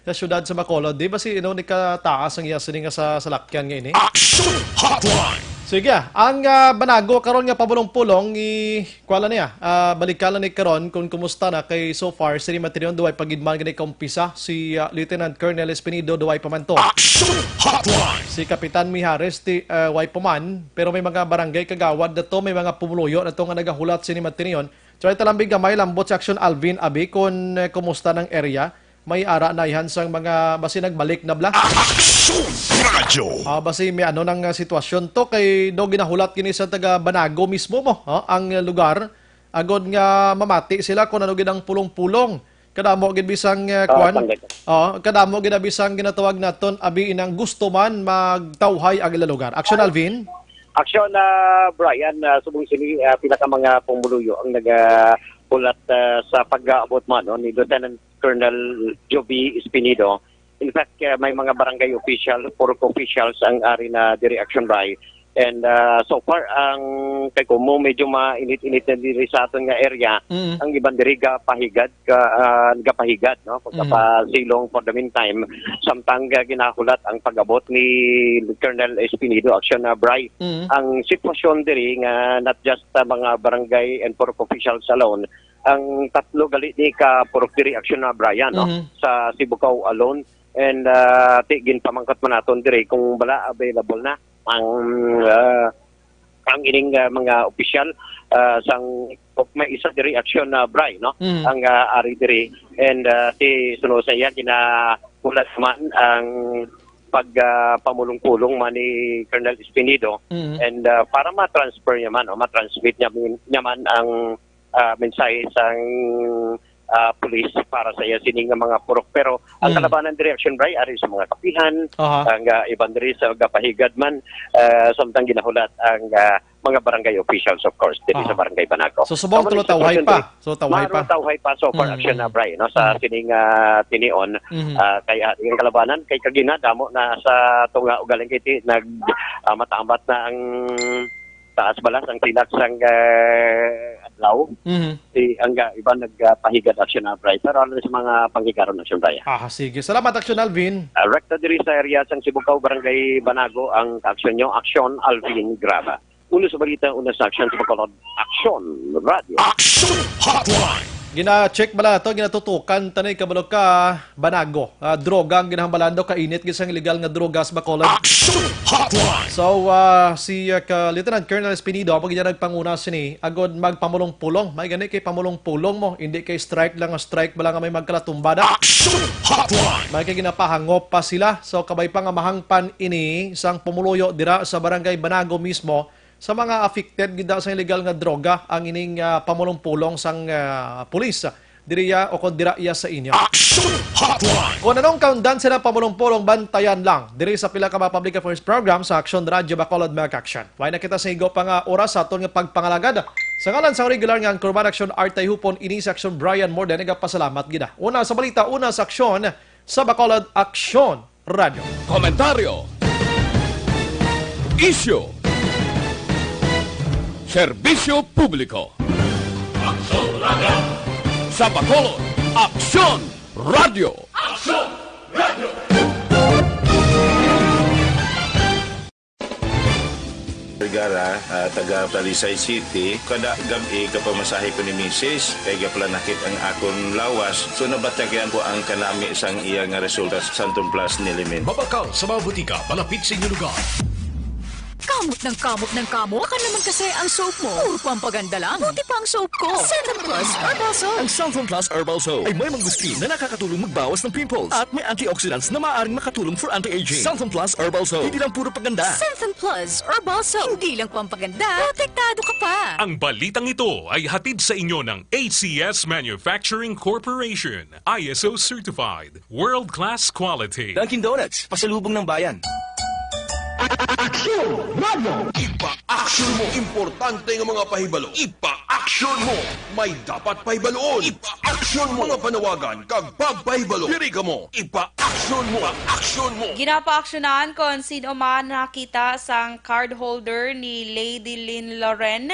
Sa siyudad sa Bacolod, di ba si, you know, ni kataas ang iya sini nga sa salakyan nga ini? Action Hotline! Sige, ah, ang, ah, banago karon nga pabulong-pulong, i-, kuha lang niya, ah, balikan lang ni karon kung kumusta na kay so far, sini Matrion, duway pa gid man gani kaumpisa, si, ah, Lieutenant Colonel Espinido, duway pa man to. Action Hotline! Si Kapitan Mijares, ti, ah, way pa man, pero may mga barangay kagawad na to, may mga pumuluyo na to nga nagahulat sini Matrion. Try talambig gamay, lambot si Action Alvin, abi, kung, eh, kumusta ng area? May ara na ihan sang mga basi nagbalik na bla. Aksyon Radyo. Ah, basi may ano nang, ah, sitwasyon to kay do ginahulat gini sa taga Banago mismo mo, oh, ang, ah, lugar agod nga mamati sila kung ano gid ang pulong-pulong. Kadamo gid bisang, ah, Ah, kuwan. Tanggal. Oh, kadamo gid bisang ginatawag naton abi inang gusto man magtawhay ang ila lugar. Action Alvin. Action, ah, Brian, ah, subong sini, ah, pila ka mga pumuluyo ang nagahulat, ah, sa pag-aabot man, no, ni Lieutenant Colonel Joby Espinido. In fact, ah, may mga barangay official, purok officials ang ari na diri action by. And, ah, so far, ang kay Kumo, medyo mainit-init na diri sa aton nga area. Mm. Ang iban diri gapahigad, ga, ah, gapahigad, no? Pagkapasilong for the meantime, samtang, ah, ginahulat ang pag-abot ni Colonel Espinido, action na Bry. Mm. Ang sitwasyon diri nga not just sa mga barangay and purok officials alone, ang tatlo gali ni ka purok diri action na Brian, no? Mhm. Sa Sibukaw alone. And, ah, ti ginpamangkot man naton diri kung bala available na ang, ah, ang ining, ah, mga opisyal, ah, sang may isa diri action na Bry, no? Mhm. Ang, ah, ari diri. And, ah, ti sunod sa iya, ginahulat man ang pag, ah, pamulong-pulong man ni Colonel Espinido, Mm. and, ah, para ma-transfer niya man, o ma-transmit niya, niya man ang, ah, mensahe sang, ah, pulis para sa iya sini nga mga purok. Pero ang Mm. kalabanan diri, Action Bray, ari sa mga kapihan, Aha. ang, ah, iban diri sa gapahigad man, ah, samtang ginahulat ang, ah, mga barangay officials, of course, diri Aha. sa Barangay Banago. So, subong Tama tulo ni tawhay Sitwasyon pa. diri. So, tawhay Maro pa. tawhay pa so far, Mm. Action na, Bray, no, sa Mm. sining, ah, tinion, Mm. ah, kay, ah, ang kalabanan, kay kagina, damo na sa tunga ugaling kay ti-, nag, ah, mataambat na ang taas balas, ang silak sang, ah, adlaw. Mhm. Si, ang, ah, iba nagpahigad, Action na, Bray. Pero ano sa mga panghigaron, Action, Bray? Ah, sige. Salamat, Action Alvin. Ah, rekta diri sa area sang Sibukaw, Barangay Banago, ang aksyon nyo, Action Alvin Graba. Una sa balita, una sa aksyon sa Bacolod, Aksyon Radio. Action Hotline! Gina-check bala to, ginatutukan tanay kabalo ka, Banago. Ah, droga ang ginahambalan daw, kainit gid sang illegal nga droga sa Bacolod. Action Hotline! So, ah, si, ah, ka Lieutenant Colonel Espinido ang gid nagpanguna sini, agod magpamulong-pulong. May gani kay pamulong-pulong mo, hindi kay strike lang, strike bala nga may magkalatumbada. Action Hotline! May kay ginapahangop pa sila. So, kabay pa nga mahangpan ini sang pumuluyo dira sa Barangay Banago mismo, sa mga affected gid sa illegal nga droga ang ining, ah, pamulong-pulong sang, ah, pulis, ah, diriya o kon dira iya sa inyo. Action Hotline! Kung anong kaundan sila pamulong-pulong, bantayan lang diri sa pila ka mga public affairs program sa Action Radio Bacolod, Mag Action. Way na kita sa igo pa nga oras sa aton nga pagpangalagad. Sa ngalan sa regular nga anchorman, Action Art Tayhupon, ini sa Action Brian Morden, nagapasalamat gid. Una sa balita, una sa aksyon sa Bacolod Action Radio. Komentaryo. Isyu. Serbisyo publiko. Aksyon Radio. Sa Bacolod, Aksyon Radio. Aksyon Radio. Vergara, ah, taga Talisay City. Kada gab-i, gapamasahe ko ni misis, kay gapalanakit ang akon lawas. So, nabatyagan ko ang kanami sang iya nga resulta sa Santon Plus Nilimin. Mabakal sa mga butika malapit sa inyong lugar. Kamot ng kamot ng kamot? Baka naman kasi ang soap mo. Puro pampaganda lang. Buti pa ang soap ko. Santon Plus Herbal Soap. Ang Santon Plus Herbal Soap ay may mangosteen na nakakatulong magbawas ng pimples at may antioxidants na maaaring makatulong for anti-aging. Santon Plus Herbal Soap. Hindi lang puro paganda. Santon Plus Herbal Soap. Hindi lang pampaganda, protektado ka pa. Ang balitang ito ay hatid sa inyo ng A C S Manufacturing Corporation, I S O certified, world-class quality. Dunkin' Donuts, pasalubong ng bayan. Action Radio! Ipa-action mo. Importante nga mga pahibalo. Ipa-action mo. May dapat pahibaluon. Ipa-action mo. Mga panawagan kag pagpahibalo. Diri kamo. Ipa-action mo. Ipa-action mo. Ginapaaksyonan kon sin-o man nakita sang cardholder ni Lady Lynn Loren.